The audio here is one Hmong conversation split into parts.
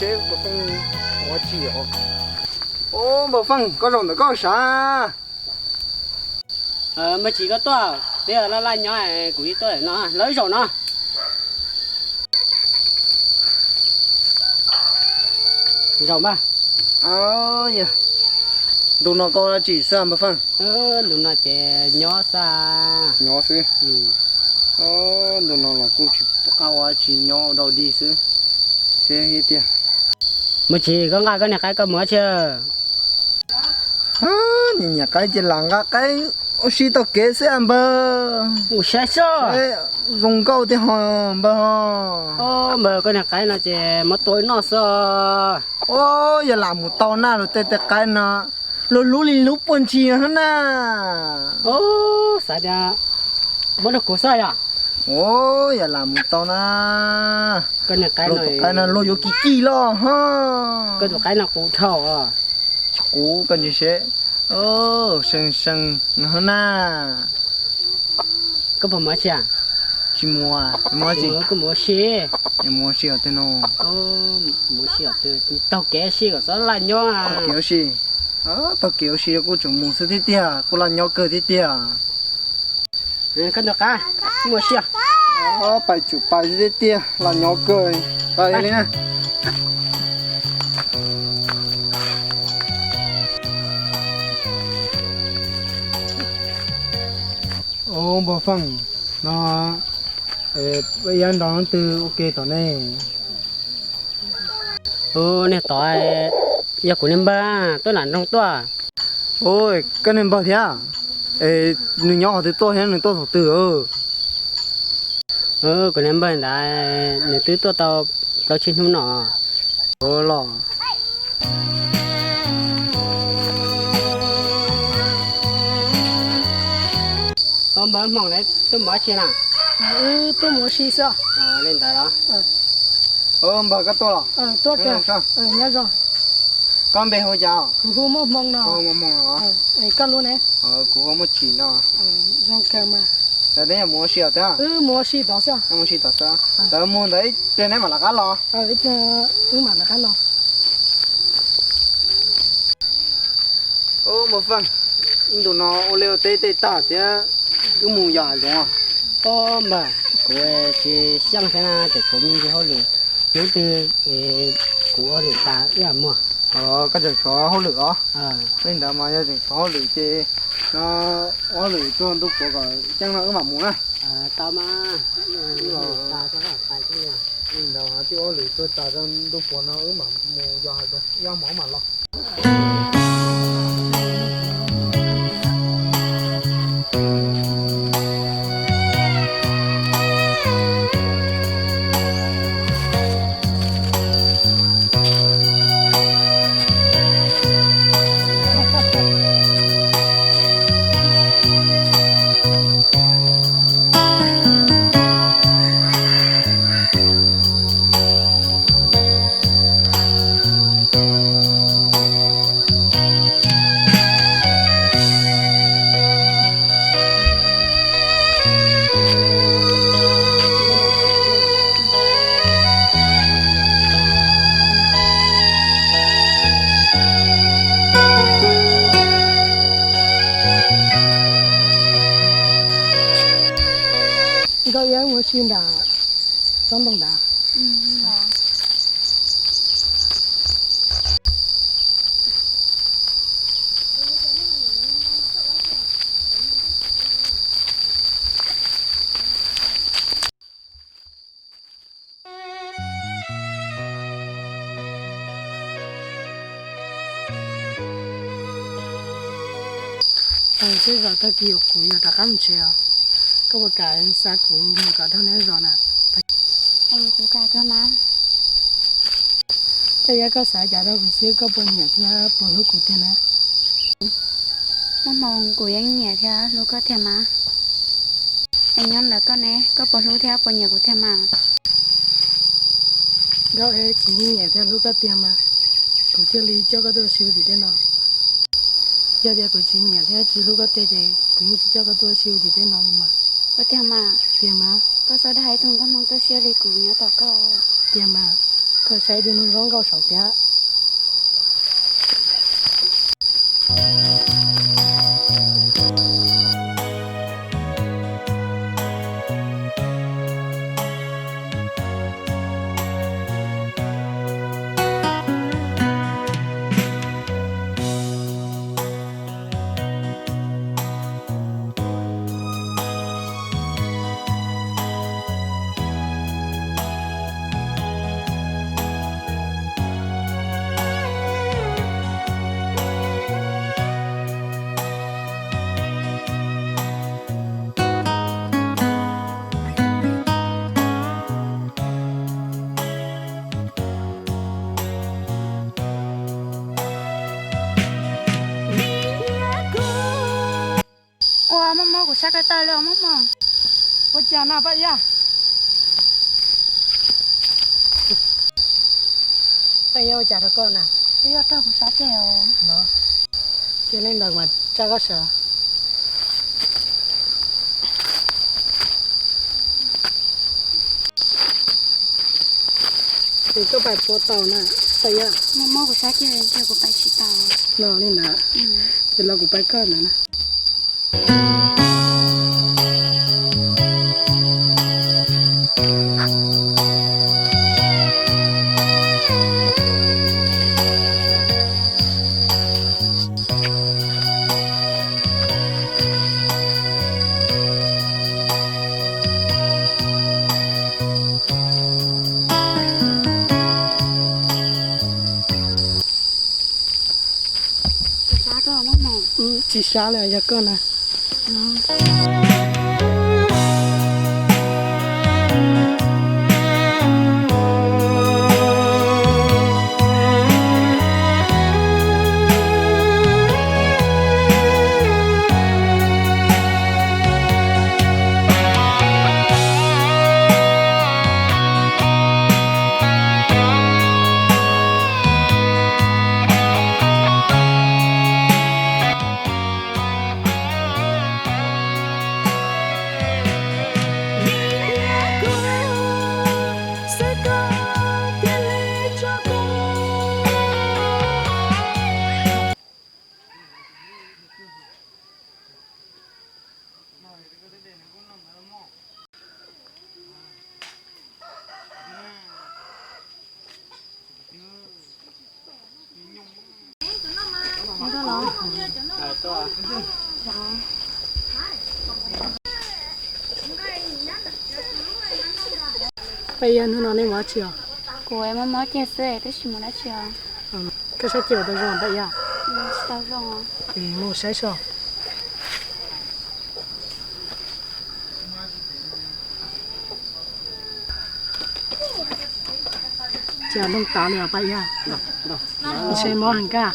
Npawg Feej, ua tsi os? Npawg Feej, koj zaum ntawm koj sav. Npawg Tsis, koj tuaj, peb laj laj nyob, kuv ib tuaj no, los ib zaum no. Zaum npawg. Ntu no koj ua dab tsi xwb npawg Feej? Ntu no ces nyob xwb. Nyob xwb. Ntu no los kuj tsis pom qab ua dab tsi, nyob ua dog dig xwb thiab tiag. Npawg Tsis, koj nqa koj niag qaib koj mus dab tsi? Niag niam qaib ces lam nqa qaib ua si taug kev xwb npawg. Ua saib xwb. Zoo nkauj tiag ho npawg. Npawg, koj niag qaib no ces muab tua noj xwb. Yog lam mus tau na, luag tej tej qaib no luag hlub li hlub puag ntsis na. Xav tias muab rau kuv xwb yom. Yog lam mus tau na, koj niag qaib no, tus qaib no luag yuav kim kim los ho. Koj tus qaib no qus dhau. Tsis qus, koj ntsia seb. See see no na. Koj puas mus ua si? Tsis mus, mus ua si? Mus ua si os tej no. Mus ua si os, taug kev ua si kom txhob laj nyob. Taug kev ua si, taug kev ua si kuj tseem mus xwb thiab tiag, kuj laj nyob kawg thiab tiag. Koj tus qaib, mus ua si. Pais tsum pais xwb thiab tiag, laj nyob kawg. Pais li na. Ua npawg Feej no, peb nrog leej twg ua ke tom ne? Niag tod yog kuv niag npawg, tuaj nram nroog tuaj. Koj niag npawg thiab? Es nws nyob qhov twg tuaj thiab nws tuaj thaum twg? Kuv niag npawg ntawd nws twb tuaj tau plaub tsib hnub no. Los, npawg Hmoov, tuaj mus ua si na? Wb tuaj mus ua si xwb. Li ntawd los? Npawg, koj tuaj los? Nyob zoo. Koj npe hu cas? Kuv hu Muaj Hmoo no. Koj lub ne? Kuv hu Muaj Tsim no. Zoo kawg mas. Mus ua si os thiab? Mus ua si tod xwb. Mus ua si tod xwb. Tawm mus ntawd ib pliag neb mam rov qab los. Wb mam rov qab los. Npawg Feej, ib ntus no ua liaj ua teb tej tag thiab wb mus yos hav zoov. Npawg, kuv tsis xyeej thiab na, tseem tshuav me ntsis hauj lwm. Hnub twg kuv ua hauj lwm tas wb mam mus. Koj tseem tshuav hauj lwm os? Li ntawd mas yog tseem tshuav hauj lwm ces no ua hauj lwm tuaj ntuj puav kom ceeb no wb mam mus na. Tau mas. Li ntawd twb ua hauj lwm tuaj tas rau ntuj puav no wb mam mus yos hav zoov, yos hmo mam los. Nkauj Iab mus ua si nram tsob ntoo ntawd. Tej zaum tag kis kuv yuav rov qab mus tsev os. Koj puas kam xa kuv mus kom dhau neb zos na? Kuv kam kawg mas. Tej zaum koj xav cas rau kuv xwb, koj puas nyiam thiab puas hlub kuv tiag na? Muaj hmoo kuv yeej nyiam thiab hlub koj tiag mas. Es nyob ntawm koj ne, koj puas hlub thiab puas nyiam kuv tiag mas? Nkauj Iab, kuv yeej nyiam thiab hlub koj tiag mas, kuv thiaj li coj koj tuaj ua si ua tim tej no. Yog tias kuv tsis nyiam thiab tsis hlub koj tiag ces kuv yeej tsis coj koj tuaj ua si ua tim tej no li mas. Ua tiag mas. Tiag mas. Koj txhob dag ib tug nkauj Hmoob tuaj ua si li kuv nyob tos koj. Tiag mas. Koj saib dib nug zoo nkauj saud thiab. Ua Moj Moj, kuv sab koj tawg li os Moj Moj. Ua cas na Paj Yaj? Paj Yaj ua cas rau koj na? Paj Yaj raug kuv sab ceg os. Cia li ntawd mas tsa koj sawv. Es koj pais puas tau na Paj Yaj? Moj Moj, kuv sab ceg, kuv pais tsis tau. No li ntawd, ces los kuv pais koj ntawd na. Tsis sab li, yog koj na. Paj Yaj, hnub no nej mob tsi os? Kuv mob mob ceg xwb tab sis mus dab tsi os? Koj sab ceg ua tau zoo Paj Yaj? Tsis tau zoo. Es mus saib seb. Cas loog tav li os Paj Yaj? Ntshe mob heev kawg.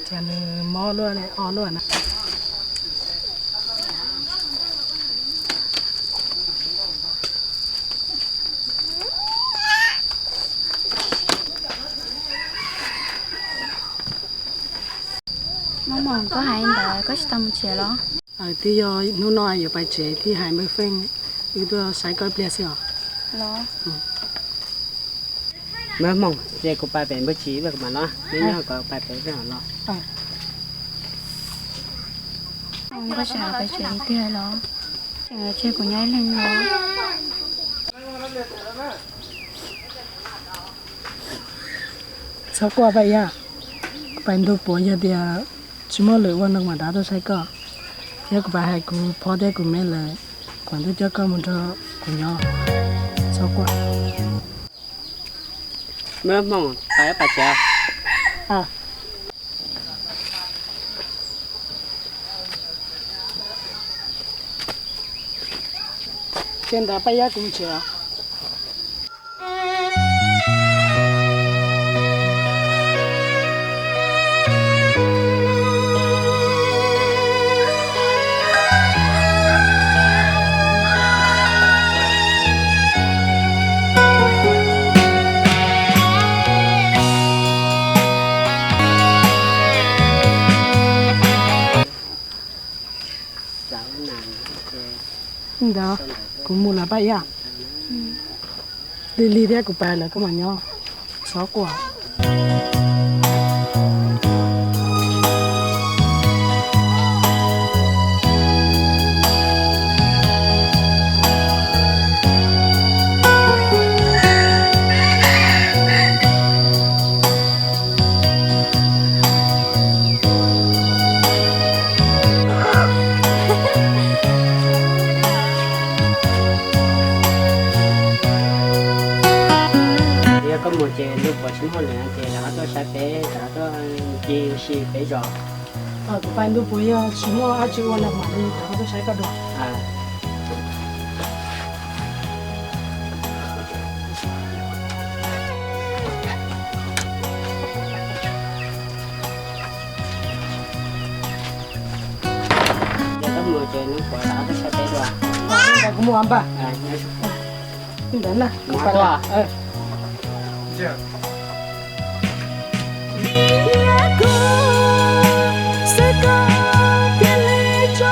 Cas nws mob luaj li, o luaj na. Mob mob koj hais li ntawd koj tsis tau mus tsev los? Twb yog hnub no yuav pais tsev thiaj hais npawg Feej wb tuaj saib koj ib pliag xwb os. Npawg Hmoo, ces kuv pais pem npawg Tsis, kuv mam los, neb nyob kom pais pem Feej los. Koj tsis hais pais tsev tiag los? Tseg kuv nyob ib leeg los. Txhob quaj Paj Yaj, kuv pais ntu puav yog tias tsis muaj lwm ua no mam rov tuaj saib koj. Thiab kuv pais hais kuv phob thiab kuv me lawv kom ntuj coj koj mus nrog kuv nyob. Txhob quaj. Npawg Hmoo, pais pais tsev. Ces ntawd Paj Yaj, kuv mus tsev os. Ntawd, kuv mus lawm Paj Yaj. Lig lig thiab, kuv pais lawm koj mam nyob, txhob quaj. Yog koj mus ces ntuj puas tsis muaj lwm ces rov qab tuaj saib peb, rov qab tuaj ncig ua si peb zos. Kuv pais ntuj puas yog tsis muaj dab tsi ua na mam li rov qab tuaj saib koj dua. Yog koj mus ces ntuj puas rov qab tuaj saib peb dua. Kuv mus npaj. Ntawd na, kuv pais. Xwb koj thiaj li tso